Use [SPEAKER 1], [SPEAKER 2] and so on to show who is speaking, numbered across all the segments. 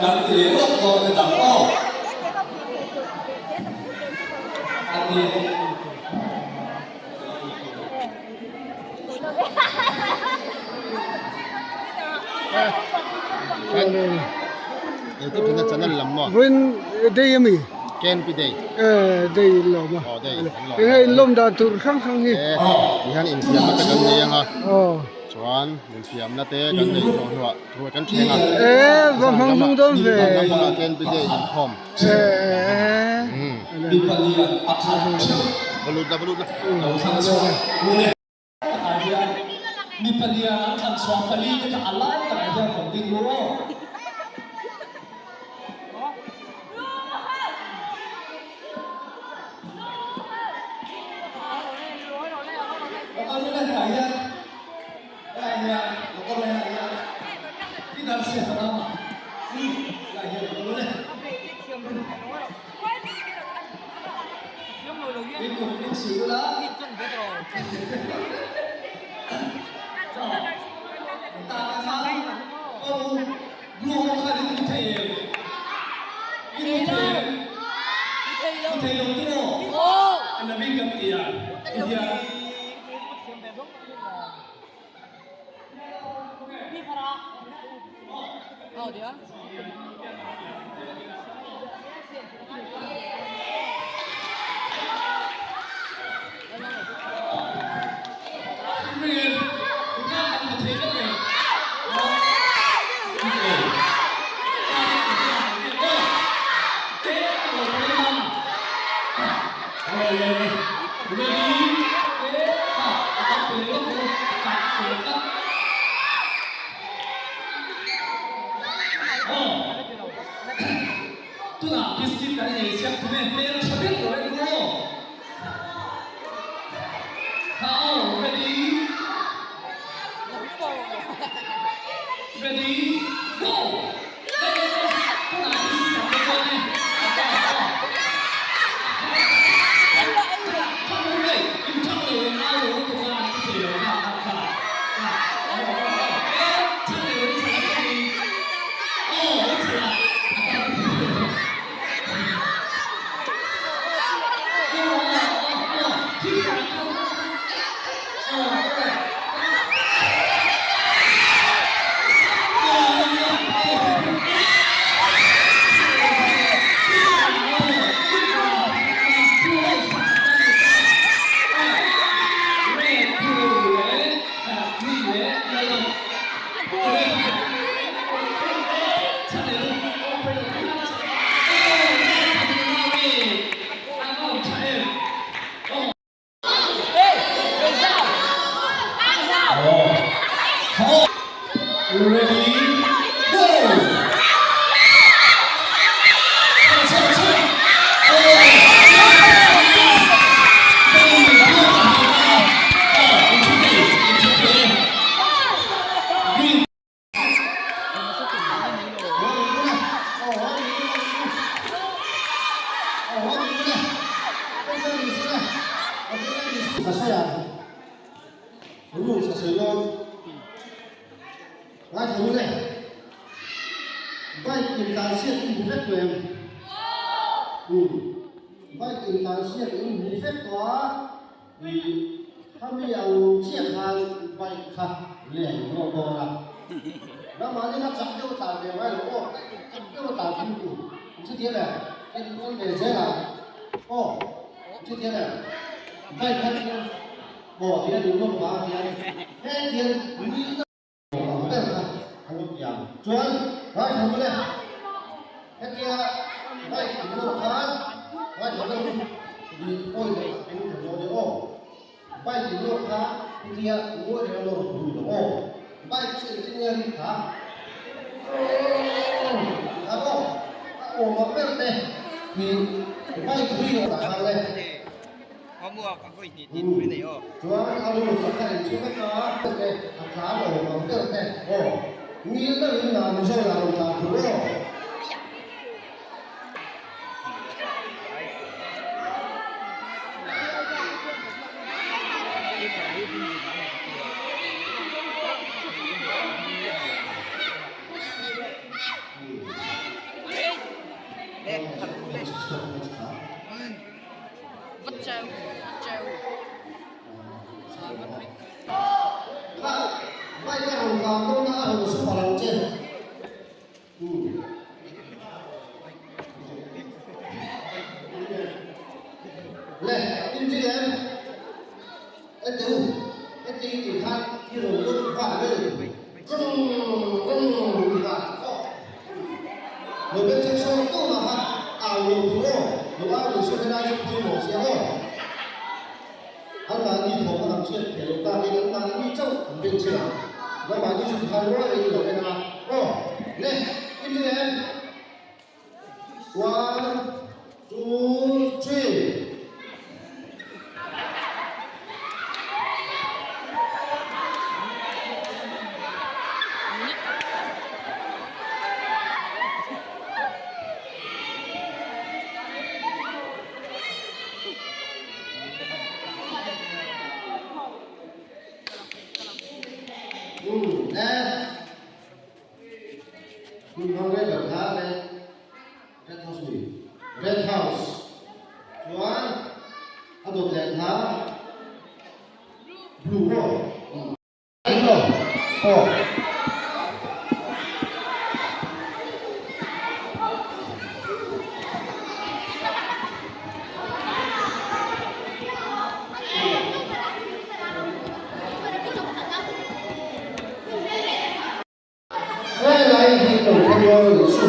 [SPEAKER 1] Kan ti leh lawk dawn a dang aw. A ni.
[SPEAKER 2] Vawiin day ami?
[SPEAKER 3] KNP day.
[SPEAKER 2] Eh day in lawm a.
[SPEAKER 3] Aw day an lawm.
[SPEAKER 2] Enge in lawm dan tur hrang hrang hi.
[SPEAKER 3] Eh tihian infiamna te kan nei anga.
[SPEAKER 2] Aw.
[SPEAKER 3] Chuan infiamna te kan neih zawh hnuah ruai kan thleng a.
[SPEAKER 2] Eh va hmang hnung dawn ve.
[SPEAKER 3] Zan lampangah KNP day inkhawm.
[SPEAKER 2] Eh.
[SPEAKER 3] Va lut la va lut la.
[SPEAKER 1] Takah hian mi palian an thlan chhuah pali te kha a lai takah hian rawn ding ru aw. Local ru le hetah hian helaiah hian local ru helaiah hian i dar chhiat ta dam a helaiah hian local ru le. In kut in chhi ula. Ta kha aw blue ho khan in hmu thei em? In hmu thei em? Hmu thei lo tu aw? An la bik kan ti a ti hian. Tunah biscuit kan ei siam thum e, hmel tha ber lo en ru aw. Kha aw, ready, ready, go! Tunah biscuit kan ei dawn e, a ta aw. Kha mu rei, in thang lo in au lo lutuk a, an ti thei lo kha, kha, kha, kha, aw, aw, aw, e, chhan leh lo in chhan a chhan i, aw, in chhan a, a ta ti thei lo. Aw, aw, aw, aw, thil kha, kha, kha, kha, aw, aw, aw, aw, aw, Ready, go!
[SPEAKER 3] Rules a sawi dawn. Ngaithla ru le. Bike intlansiak in hmu vek tawh em? Umm. Bike intlansiak in hmu vek tawh a, ih khami ang chiah khan bike kha len rawh dawn a. Nangmahni kha chak deuh a tlan ve ngai lo aw, chak deuh a tlan thim tur. Chutia le, kan kal ve zel a. Aw, chutia le, bike kha Aw hian in lawm vang hian hetiang ni ang ber kha a lo ti ang. Chuan ngaithla mawle hetia bike an lawm khan ngaithla deuh ni pawi leh a eng ta dawn e aw. Bike in lawm kha hetia ngawi reng a lawm ru lo aw. Bike chu engtin nge a rik kha? Khan aw a awm ang ber te hi bike ri lo dah khan le. Chuan a lu sakha in chu vek a, te a tlan awm ang deuh te aw, ngil deuh in lah Mizo lah rawn tlan tur aw. Stop watch kha. Kha bike a rawn kang dawn a, a rawn super ang che. Le, in ri em? Heti u, heti i tih khan i rawn lut vak vel tung tung ti kha aw. Lo bel chek sawn tawh mah kha au lo tur aw, lo au lo sawn helai chu pawimawh sia aw. An mahni thawm a kan hriat theih loh takin an mahni chauh an bel chhe a, nangmahni chu tikhan rual in lo en a aw. Le, in ri em? One, two, three. Um, eh. Hun ho rei ber kha Red Red House ni Red House chuan a dawt leh kha Blue maw Blue aw. Helai hi lo kha rual a ni chu.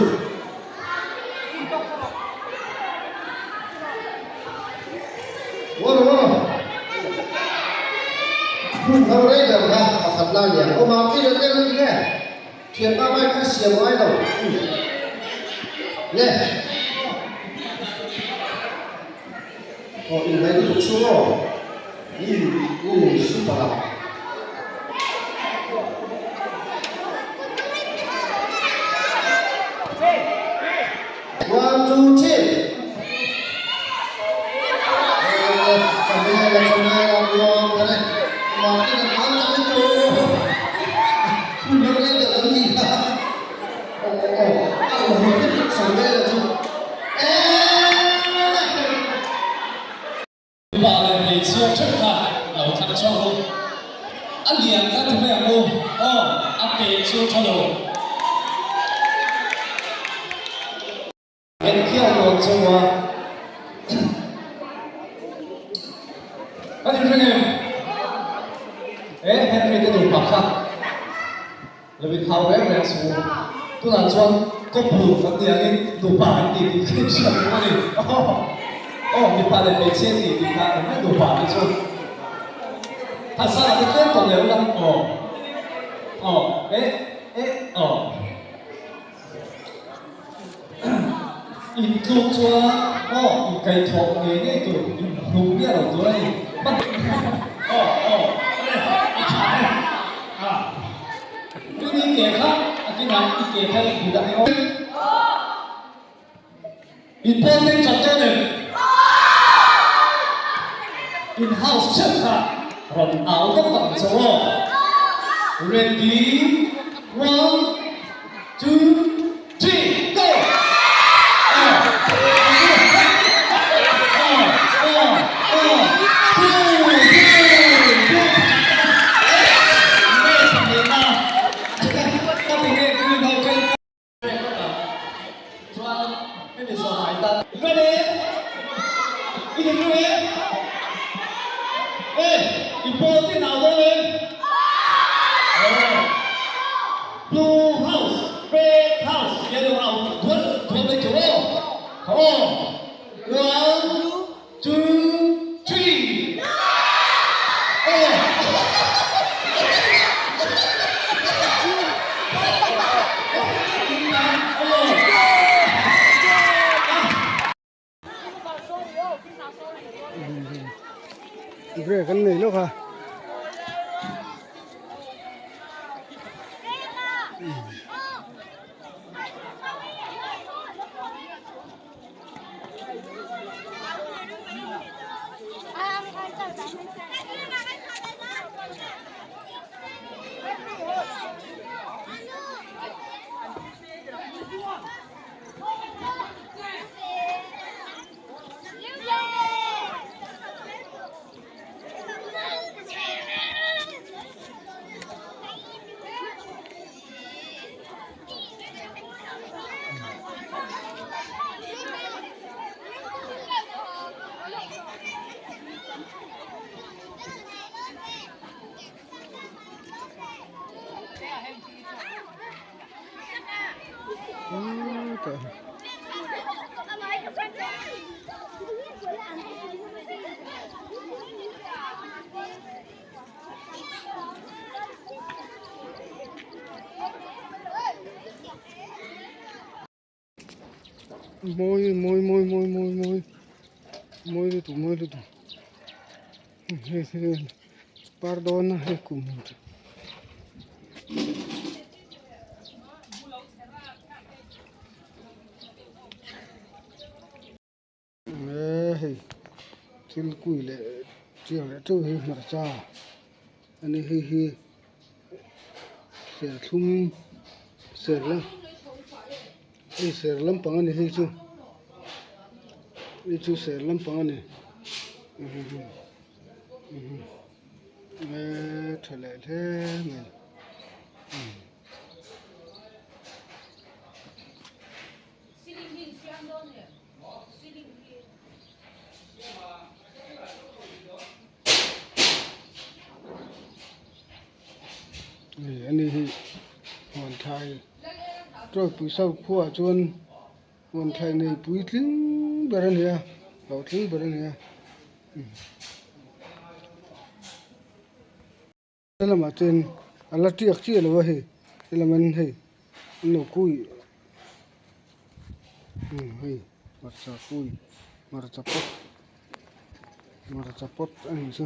[SPEAKER 3] Rual rual. Hmun ho rei ber kha pakhat lai lian awm a, kei leh tel a ti nge? Thianpa bike kha siam ngai lo. Le. Aw inhmai lutuk chu aw. Um super a. One two three. Camera camera muang kare. Martin an an chang chu. Hun lo rei ber an ni kha. Aw aw a rawn hawi vek Samuela chu.
[SPEAKER 1] Mipa leh hmeichhia theuh kha lo thlang chhuak ru. A lian kha ti mai ang u. Aw, a pe chu tha lo. En khiau dawn chu a. Kan inhre ngem? E, Henry te nupa kha lo inhau reng reng suh u. Tunah chuan couple kan ni angin nupa kan ti tih kha inhriat duh a ni. Aw, mipa leh hmeichhia ti tih kha engmah nupa te chu. Phasana te tlem tawh leh ula. Aw, aw, e, e, aw. Intluk chuan aw inkaihthawh ngei ngei tur inhnuk miah lo tur a ni. Aw aw a tha e a tun i ke kha a kinah i ke kha i hmu ang emaw. In pawn ding chat dawn em? In house theuh kha rawn au vak vak ang che aw. Ready, one, two, three, go! Aw, aw, aw, aw, two, two, two. Nge pahnihna? Ka ti nge green ho ka in. Chuan hemi zawhah i tan. Ready? I dik reuh em? E, i pawl te nau dawn em? Aw. Blue house, red house tia lo au dual dual mai tur aw. Aw. One, two, three. Aw.
[SPEAKER 2] Break an nei lawk a. tah Mawi mawi mawi mawi mawi mawi mawi lutuk mawi lutuk hei thil par dawn a hei kum Eee hei thil kui leh chiang leh teuh hi hmarcha a ni hei hi serthlum ser la hei ser lampang a ni hei chu hei chu ser lampang a ni eee tha leh hle mai. Hei ani hi huan thlai tawipui sau khuaah chuan huan thlai nei puitling ber a ni a hlawhtling ber a ni a. Helamah chuan a la tiak chiah lo a hei helamin hei an lo kui umm hei hmarcha kui hmarcha pawt hmarcha pawt a nih chu.